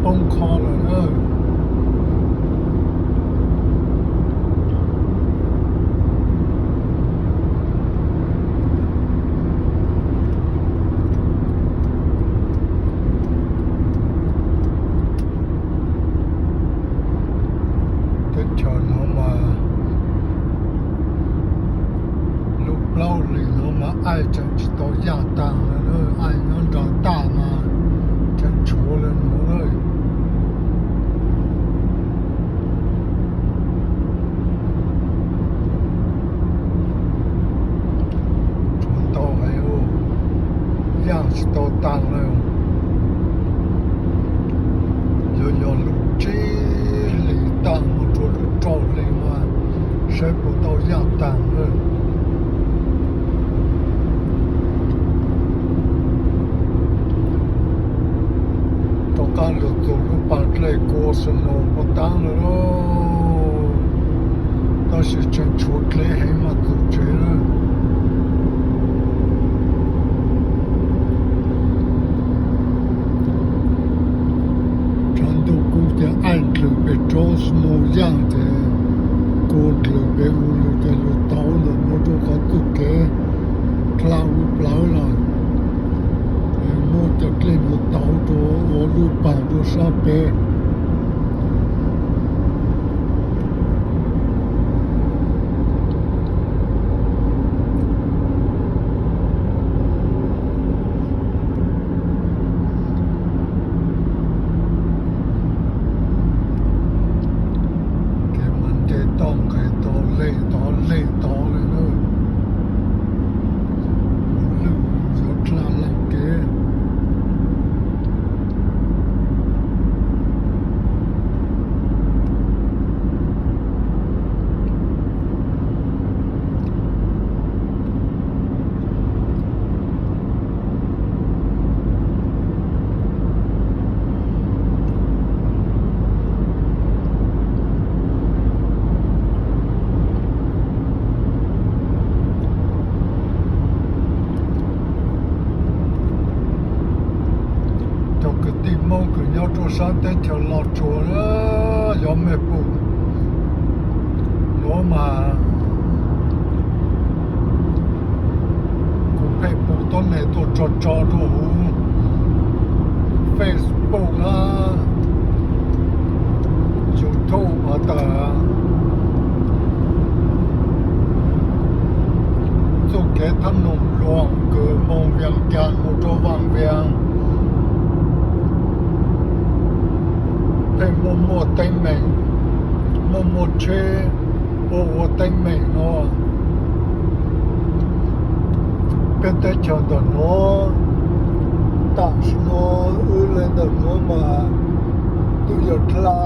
Poob kho lawm na. Teb chaws no mas lub plaub hlis no mas aim tseem tsis tau yaj taag le, aim nyob nrag tag mas tseem tshuav le nuav lawm. Tshuav ntau heev, yaj tsis tau taag le. Yog yog lub tsib hlis taag mus rua lub rau hlis mas saib puas tau yaj taag le. Rov qaab lug txug lub paag dlej kua snow puag taab lawm lauj, tab sis tseem tshuav dlej heev mas txug tsev lawm. Tshav ntuj kub ces aim ndlws pem roob snow yaaj ces kua ndlws pem u lug ces lug tauv ntawm nuav rua qhov txuj kev dlha u plawv lawm. Muab cov dlej nuav tauv rua ua lub paag rua sab pem. Kev mas nce toj nqes tod lej tod lej tod le na. Lwj yuav dlha leej kev. Cov kwv tij Moob kws nyob rua sab teb chaws Los Tsuas na, yog mej pum nuav mas kuv pheej pum tuab neeg tuaj tso tso rua huv Facebook hab YouTube has tas txuj kev thab noog luam kws moog Vias Cas mus rua Vaas Vias pheej muaj muaj teeb meem, muaj muaj tsheb ua ua teeb meem no. Peb teb chaws ntawm nuav tam sim no wb le ntawm nuav mas twb yog dlha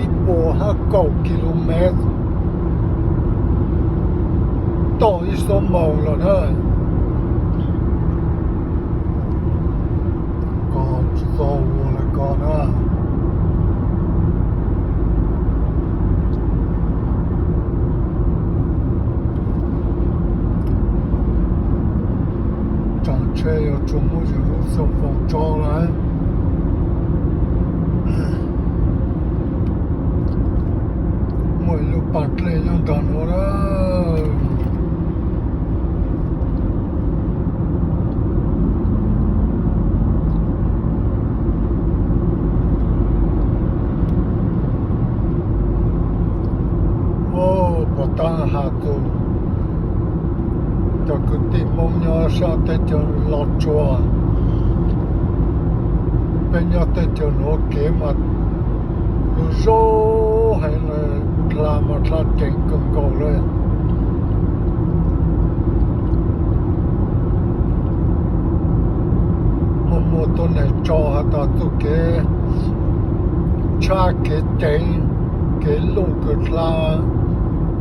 ib puas hab kaum kilomev toj ib xuab moos lawm na. Ko tsis txog ua lawm ko na. Tsaam tsheb yuav tsuas muab yus lub xov tooj tso lawm. Muaj ib lub paag dlej nyob nraag nuav lawm. Puag ta has tus cov kwv tij Moob nyob sab teb chaws Los Tsuas, peb nyob teb chaws nuav kev mas lug zoo heev, dlha mas dlha ceev kawg nkaus le. Muaj muaj tuab neeg tso has tas txuj kev tshab kev ceev, kev luj kws dlha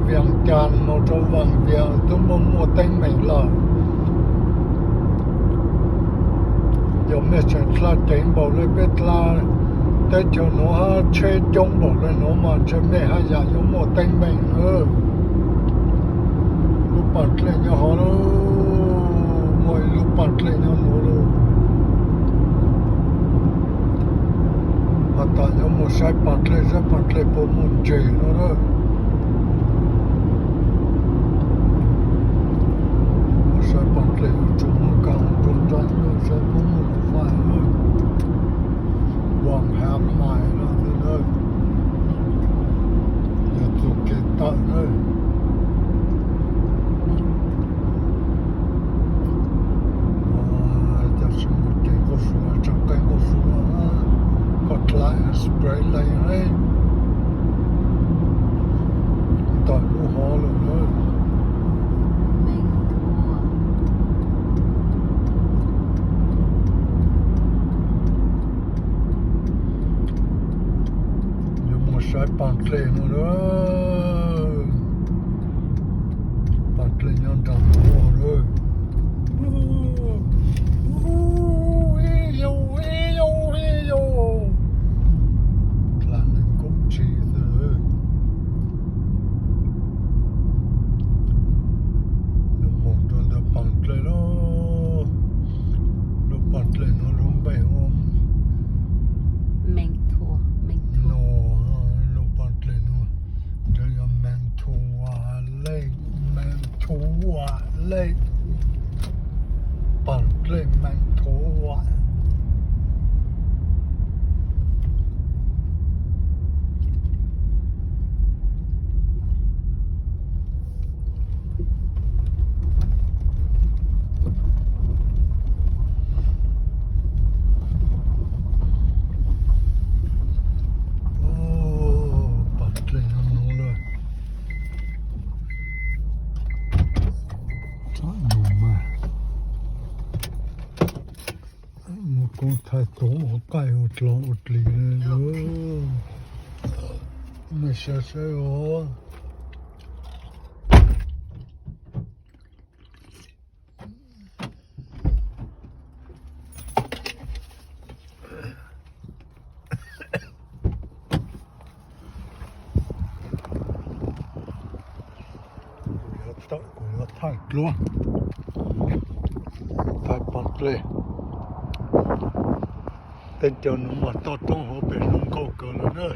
Vias Cas mus rua Vaas Vias twb muaj muaj teeb meem lawm. Yog mej tseem dlha ceev npaum le peb dlha teb chaws nuav hab tsheb coob npaum le nuav mas ntshe mej haj yam yuav muaj teeb meem na. Lub paag dlej nyob hov lauj, muaj ib lub paag dlej nyob nuav lauj. Saib pas dlej, saib pas dlej puas muaj ntses no na. Mus saib pas dlej yuav tsum muaj kas rau nrab na, saib puas muaj lus fais na. One half mile no xwb na, yog txoj kev tawm na. Cas tsis muaj kev nkauj su, tseem qeeb nkauj su, koj dlaim spray lane ne, tawm lub hov lawm na. Yuav mus saib pas dlej no na. Pas dlej nyob nram no na. Dlaim nees nkaum tsib xwb. Yuav mus rau ntawm pas dlej lawm. Lub pas dlej no lub npe hu, no, lub pas dlej no ntshe yog Mantua Lake, Mantua Lake, pas dlej Mantua. Pas dlej nyob nuav lawm. Tsaam nuav mas muaj koob thaij tuv ua qaij ua dlog ua dlig li. Nej saib saib os. Kuv yuav tawm, kuv yuav thaij dluab, thaij pas dlej. Teb chaws nuav mas toj roob hauv pes zoo nkauj kawg lawm na.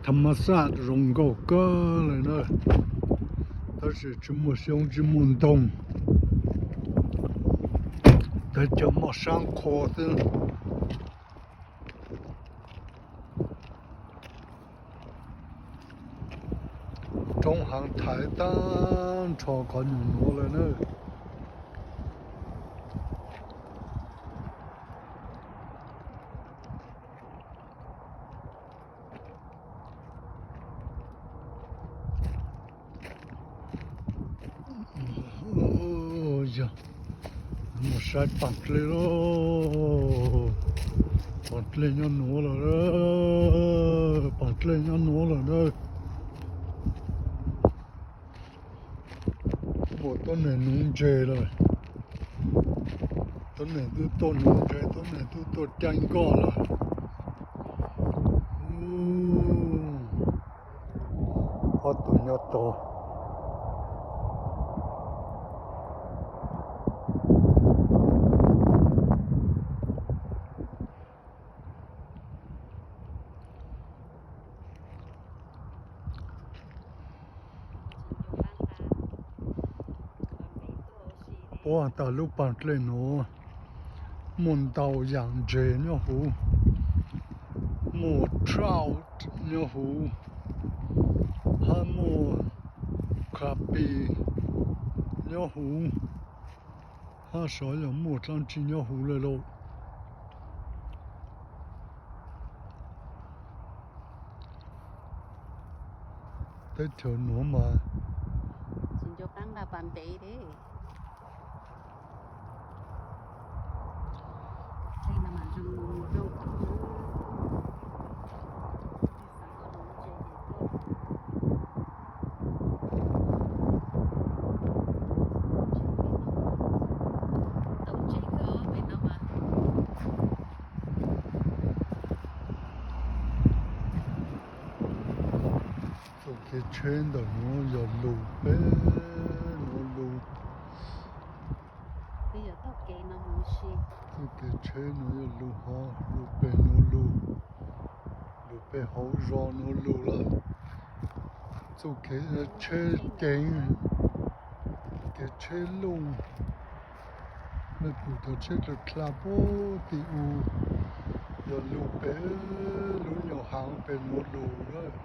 Tham mas xaj zoo nkauj kawg lawm na, tab sis tsis muaj xyoob tsis muaj ntoo, teb chaws moj sab qhua xwb. Roob haav thaiv tag nrho qhov nyuag nuav lawm na. Yog, mus saib pas dlej lauj. Pas dlej nyob nuav lawm, pas dlej nyob nuav lawm na. Muaj tuab neeg nuv ntses lawm. Tuab neeg twb tuaj nuv ntses, tuab neeg twb tuaj caij nkoj lawm. Ob tug nyob tod. Puab has tas lub pas dlej nuav muaj ntau yaam ntses nyob huv, muaj trout nyob huv, hab muaj crappie nyob huv, hab xyov yog muaj dlaab tsi nyob huv le lauj. Teb chaws nuav mas Txoj kev tsheb ntawm nuav yog lug pem nuav lug. Txoj kev tsheb nuav yog lug hov, lug pem nuav lug. Pem hauv zos nuav lug lawm, txuj kev tsheb ceev, kev tsheb looj, pum tau tsheb dlha dlha puag tim u, yog lug pem lub nyuas haav pem nuav lug lawm,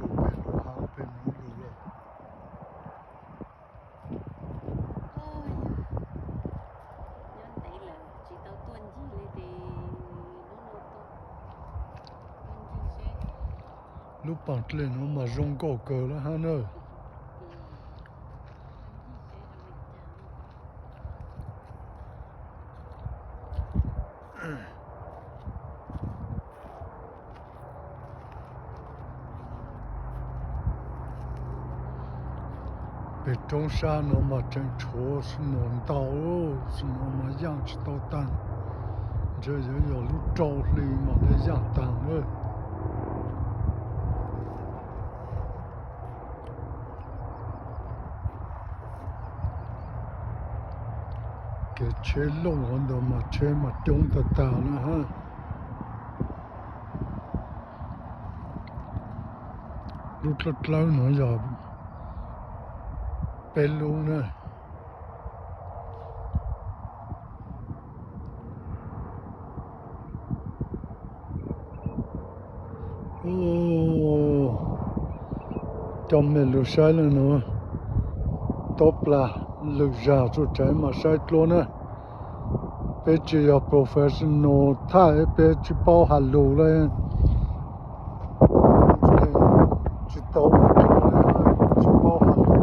lug pem lub haav pem nuav lug lawm. Lub paam dlej nuav mas zoo nkauj kawg lawm hab na. Pem roob sab nuav mas tseem tshuav snow ntau, snow mas yaaj tsis tau taag, ntshe yuav yog lub rau hli mas thiaj yaaj taag lawm. Kev tsheb looj hov ntawd mas tsheb mas coob tag tag na hab. Lub dlawb dlawb nuav yog peb lub na. Coj mej lug saib le nuav, tub plag lwm zag txuj cai mas saib dlua na. Peb tsis yog professional thaij, peb tsis paub has lug le, tsis tau, tsis paub has lug.